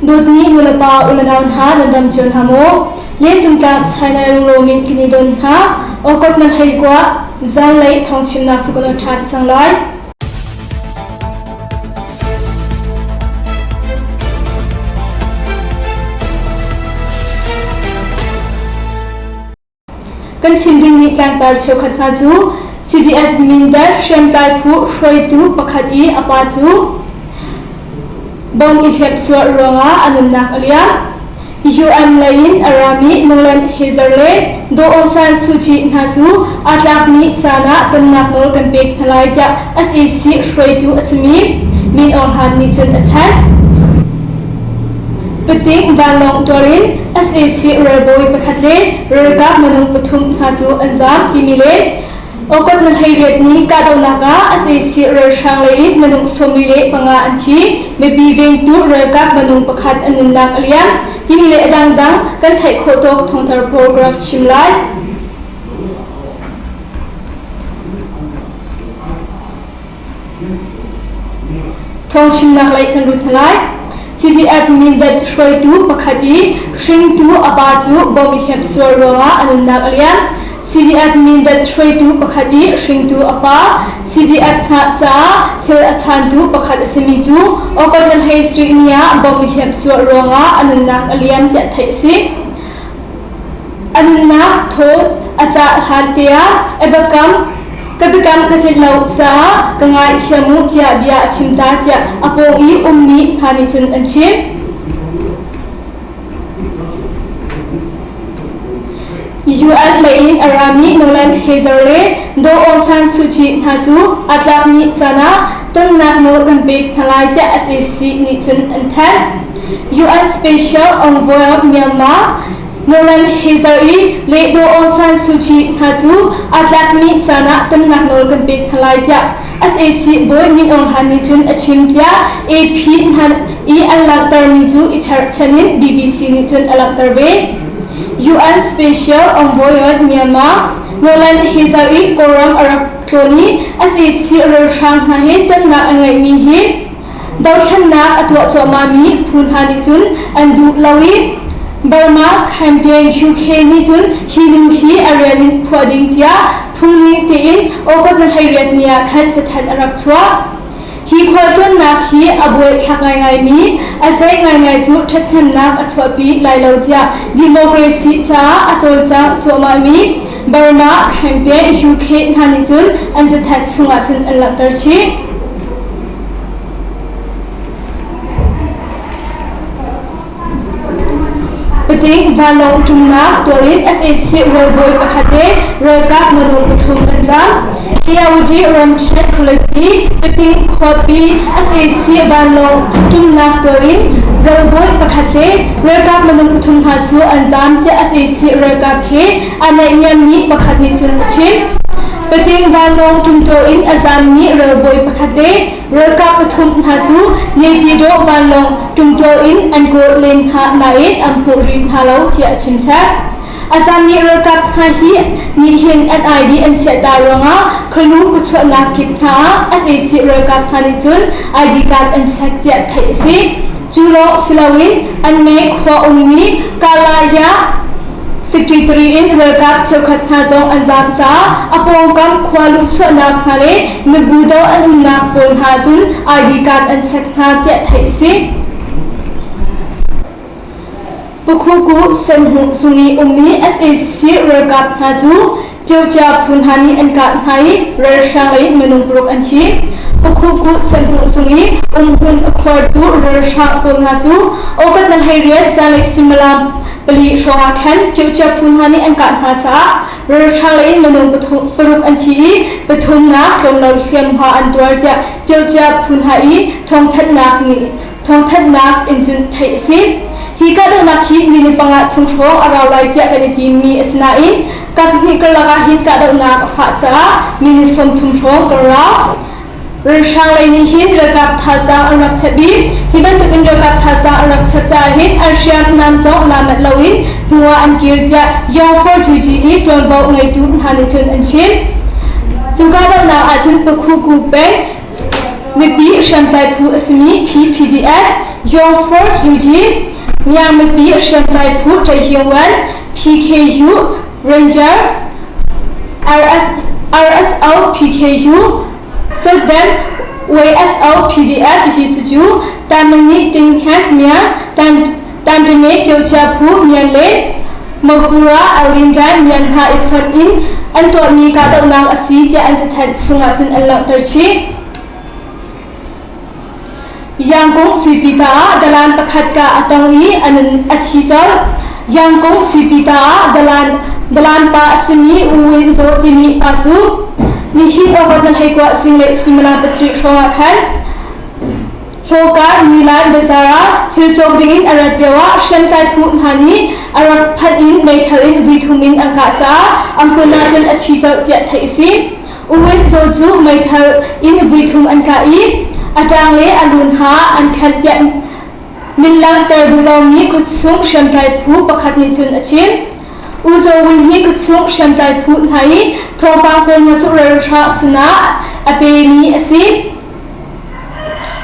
Dawtmi nulepa ulenau hna nan dam cio hna maw? Lencungtlang China lunglawm in kan i don hna. Awkawt nan hei kua zanlei thawngchimnak cu kan on ṭhan cang lai. Kan chim dingmi tlangtar cheukhat hna cu CDF Mindat hriamtlai phu hruaitu pakhat i a pa cu bom i hliamsuah ruangah a nunnak a liam. UN lei in a rami Nolan Hezer le Daw Aung San Suu Kyi hna cu aa tlakmi caan ah tonnak nawl kan pek hna lai tiah sac hruaitu a simi Min Aung Hlaing nih cun a thanh. Pating vanlawng tuar in sac ralbawi pakhat le ralkap minung pathum hna cu an zaam timi le August ni 18 ni kahdohnak ah sac ralhrang lei in minung 45 an thi, mipi vengtu ralkap minung pakhat an nunnak a liam timi le a dangdang kan theih khawh tawk thawngthar pawl ka rak chim lai. Thawngchimnak lei kan lut hna lai. CDF Mindat hruaitu pakhat i hringtu a pa cu bom i hliamh sual ruangah a nunnak a liam. CDF Mindat hruaitu pakhat i hringtu a pa CDF hna caah thil a chaantu pakhat a simi cu Okonan Hay Street ni ah bom i hliamh sual ruangah a nunnak a liam tiah theih a si. A nunnak thaw a cah hlan te ah Ebakam ka biakam ka tlinh lo caah ka ngaithiam u tiah bia a chim ta tiah a pawng i ummi hna nih cun an chim. UN lei in a rami Nolan Hezer le Daw Aung San Suu Kyi hna cu aa tlakmi caan ah tonnak nawl kan pek hna lai tiah sac nih cun an thanh. UN Special Envoy of Myanmar Nolan Hezer i le Daw Aung San Suu Kyi hna cu aa tlakmi caan ah tonnak nawl kan pek hna lai tiah sac bawi Min Aung Hlaing nih cun a chim tiah AP hna i an langhtermi cu i cherhchan in BBC nih cun a langhter ve. UN Special Envoy on Myanmar Nolan Hezer i Kawlram a rak tlawn i sac ralhrang hna he tonnak an ngeihmi hi Dothlennak a tuah cuahmahmi phu hna nih cun an duh lo i Burma Campaign UK nih cun hi nu hi a rian in phuah ding tiah phungning tein August ni 18 ni ah khan cathanh a rak chuah. Hi khualtlawnnak hi a buaithlak ngaingaimi, a zeih ngaingai cu ṭhathnemnak a chuahpi lai lo tiah democracy caah a cawlcang cuahmahmi Burma Campaign UK hna nih cun an cathanh chungah cun an langhter chih. Pating vanlawng ṭumnak tual in sac ralbawi pakhat le ralkap minung pathum an zaam. KOD ramṭhen khualipi Pating khuapi sac vanlawng ṭumnak tual in ralbawi pakhat le ralkap minung pathum hna cu an zaam tiah sac ralkap he aa naihniammi pakhat nih cun a chim. Pating vanlawng ṭumtual in a zaammi ralbawi pakhat le ralkap pathum hna cu Naypyidaw vanlawng ṭumtual in an kawl len hna nain an hmuh rih hna lo tiah a chimchap. A zaammi ralkap hna hi nih hin an ID an chiahta ruangah khualu khuachuahnak kip hna ah sac ralkap hna nih cun ID card an check tiah theih a si. Cu lawng si loin an me khua ummi Kalaya Secretary in ralkap cheukhat hna zong an zaam caah a pawngkam khua luhchuahnak hna le mibu do an umnak pawl hna cun ID card an check hna tiah theih a si. Pukhuku Senhmuh zung i ummi sac ralkap hna cu Pyocia phu hna nih an kah hna i ralhrang lei minung paruk an thi. Pukhuku Senhmuh zung i umhmun a khuartu ralhrang pawl hna cu August ni 18 zanlei suimilam 4 hrawng ah khan Pyocia phu hna nih an kah hna caah ralhrang lei minung paruk an thi i pathumnak tlawmlo hliamhma an tuar tiah Pyocia phu hna i thawngthanhnak nih thawngthanhnak in cun theih a si. Hi kahdohnak hi minute panga chung hrawng a rau lai tiah kan i timmi a si nain kaphnih karlak ah hin kahdohnak a fah caah minute 30 hrawng kan rau. Ralhrang lei nih hin ralkap thazaang an rak chap i hi bantuk in ralkap thazaang an rak chap caah hin an hriamnam zong naa manh loin hnu ah an kir tiah Yongfor Juji i ṭuanvo ngeitu hna nih cun an chim. Cu kahdohnak ahcun Pakhuku peng. Mipi hriamtlai phu a simi PPDF, Young Force UG, Myanmar mipi hriamtlai phu Ṭaihingwan, PKU, Ranger, RS, RSO PKU, Sotdem, YSO PDF hi cu Tamani Tinghet Mya Tantane Pyocha phu Myan le Mokura Alindan Myan hna i fonh in an tuahmi kahdohnak a si tiah an cathanh chungah cun an langhter chih. Yangkung Suipita ah dalan pakhat kah a tong i a nun a thi colh. Yangkung Suipita ah dalan dalan pa a simi U Win Zaw timi pa cu nihin August na hleikua zinglei suimilam pasarih hrawng ah khan Hlawka Milan Bazar ah thil cawk dingin a rat lioah hriamtlai phu hna nih a rak phanh in meithal in vuithum in an kah caah a hmun ah cun a thi colh tiah theih a si. U Win Zaw cu meithal in vuithum an kah i a ṭang le a lu hna an khenh tiah min langhter duh lomi khuachung hriamtlai phu pakhat nih cun a chim. U Zaw Win hi khuachung hriamtlai phu hna i thawngpang pawl hna cu ralhrang sinah a pemi a si.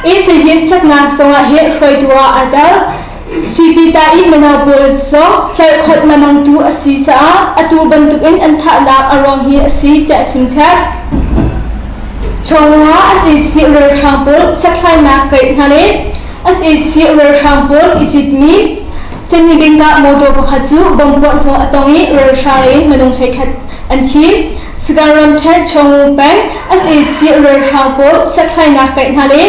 Inn saknak zongah hin hruaitu ah aa tel. Sipita i mino pawl zong tlerhkhonh lengmangtu a si caah atu bantukin an thahnak a ruang hi a si tiah a chim chap. Chawngah sac ralhrang pawl chekhlainak keih hna le sac ralhrang pawl i citmi Senibingkah motor pakhat cu bomb puahhnawh a tong i ralhrang in minung 11 an thi. Sagaing ramṭhen Chawngu peng sac ralhrang pawl chekhlainak kaih hna le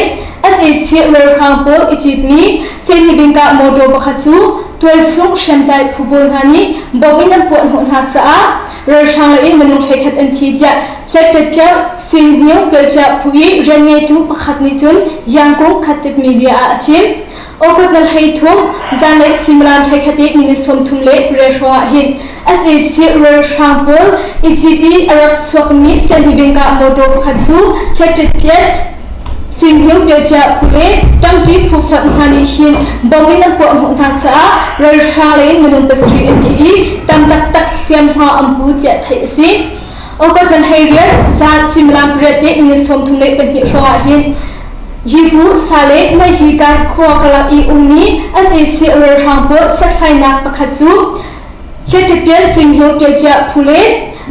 sac ralhrang pawl i citmi Senibingkah motor pakhat cu tualchung hriamtlai phu pawl hna nih bomb in an puahhnawh hna caah ralhrang lei in minung 11 an thi tiah Hletṭetṭio Suinhniu Pelcia phu i rianngeitu pakhat nih cun Yangkung Khattip media ah a chim. Awkut na 13, zanlei suimilam 11 i minute 38 hrawng ah hin sac ralhrang pawl i cit i a rak chuakmi Sianhibingkah motor pakhat cu Hletṭetpiat Suinhniu Pyocia phu le ṭangṭi phu fonh hna nih hin bom in an puahhnawh hna caah ralhrang lei in minung pasarih an thi i tam taktak hliamhma an pu tiah theih a si. August na 18 zan suimilam pariat le minute 32 hrawng ah hin Yibu sa le Nayigan khua karlak i ummi sac ralhrang pawl chekhlainak pakhat cu Hletṭipian Suinhio Pyocia phu le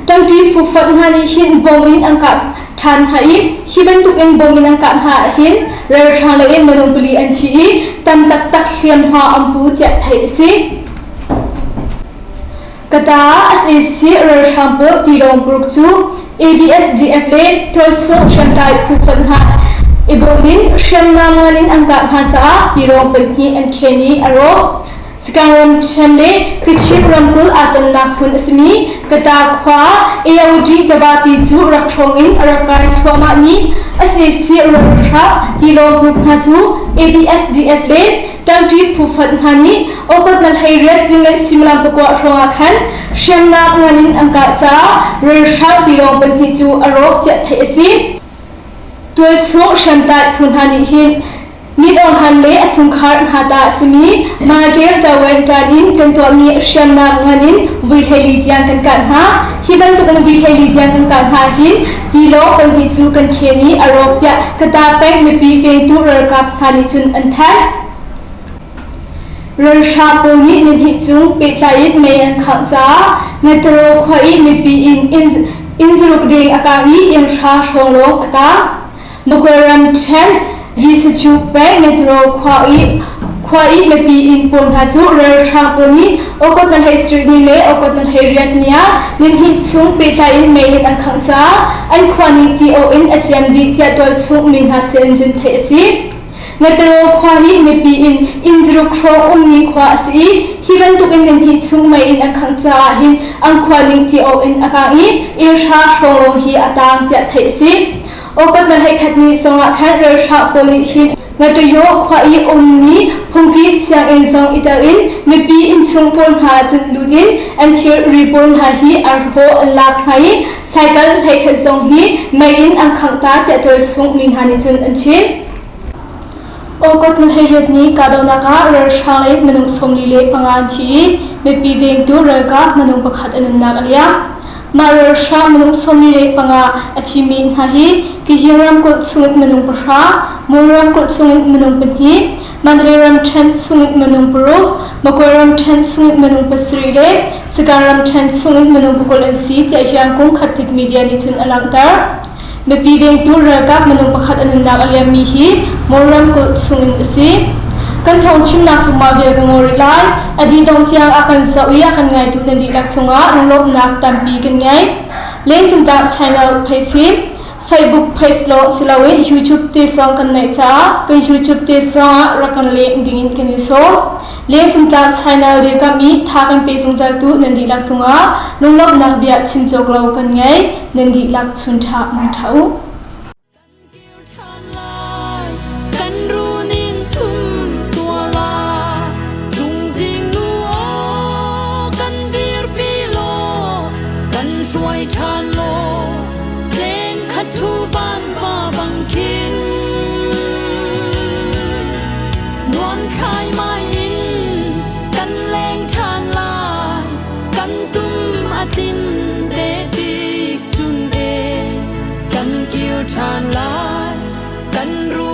ṭangṭi phu fonh hna nih hin bom in an kah ṭhan hna i hi bantukin bom in an kah hna ahhin ralhrang lei in minung pali an thi i tam taktak hliamhma an pu tiah theih a si. Ka ta sac ralhrang pawl tilawng paruk cu ABSDF le tualchung hriamtlai phu fonh hna i bawm in hriamnam ngan in an kah hna caah tilawng pahnih an khen i a rawk. Sagaing ramṭhen le Kachin ramkulh aa tonnak hmun a simi Kata khua AOD tivapi cu rak ṭhawng in a rak kai thluahmahmi sac ralhrang tilawng paruk hna cu ABSDF le Ṭangṭi phu fonh hna nih August na 18 zinglei suimilam pakua hrawngah khan hriamnam ngan in an kah caah ralhrang tilawng pahnih cu a rawk tiah theih a si. Tualchung hriamtlai phu hna nih hin Mit Aung Han le a chungkhar hna ta a simi Martyr Tawen ṭan in kan tuahmi hriamnam ngan in vui 14 tiang kan kah hna. Hi bantukin vui 14 tiang kan kah hna hin tilawng pahnih cu kan khen i a rawk tiah Kata peng mipi vengtu ralkap hna nih cun an thanh. Ralhrang pawl nih nihnih cung pehtlai in mei an khangh caah Ngataraw khua i mipi inn inn zaruk deng a kang i inn hra hrawng lawng a tang. Magwe ramṭhen Yisachu peng Ngataraw khua i khua i mipi inn pawl hna cu ralhrang pawl nih Okot na hlei sarih ni le Okot na hlei riat ni ah nihnih chung pehtlai in mei in an khangh caah an khua ning ti awk in a ciam dih tiah tualchung mi hna sin cun theih a si. Ngataraw khua hi mipi in inn zaruk hrawng ummi khua a si i hi bantukin nihnih chung mei in an khangh caah hin an khua ning ti awk in a kang i inn hra hrawng lawng hi a taang tiah theih a si. August na 11 ni zongah khan ralhrang pawl nih hin Ngatayaw khua i ummi phungki sianginn zong i tel in mipi innchung pawl hna cun lut in an thilri pawl hna hi an hrawh an lak hna i cycle 11 zong hi mei in an khangh ta tiah tualchung mi hna nih cun an chim. August na 18 ni kahdohnak ah ralhrang lei minung 45 an thi i mipi vengtu ralkap minung pakhat a nunnak a liam. Mah ralhrang minung 45 a thimi hna hi Kihing ramkulh chungin minung pahra, Mon ramkulh chungin minung pahnih, Mandalay ramṭhen chungin minung paruk, Magway ramṭhen chungin minung pasarih le Sagaing ramṭhen chungin minung pakul an si tiah Yangon Khathit Media nih cun a langhter. Mipi vengtu ralkap minung pakhat a nunnak a liammi hi Mon ramkulh chungin a si. Kan thawngchimnak cu mah vial ka ngaw rih lai. A dih dongh tiang a kan zoh i a kan ngaitu nan dihlak cungah lunglawmhnak tampi kan ngei. Lengcungtlang channel pheisi Facebook page lawng si loin YouTube te zong kan neih caah kan YouTube te zong ah rak kan leng dingin kan i sawm. Lengcungtlang channel dirkamh i tha kan pe zungzaltu nan dihlak cungah lunglawmhnak bia chim cawk lo kan ngei. Nan dihlak chun ṭha mui ṭha u. Kan runin chum tuala chungzing nu aw kan dirpi law kan hruai ṭhan law leng khat thu van va bang khin nuam khai mai in kan leng ṭhan lai kan tum a tin te tik chun e kan kir ṭhan lai kan ru.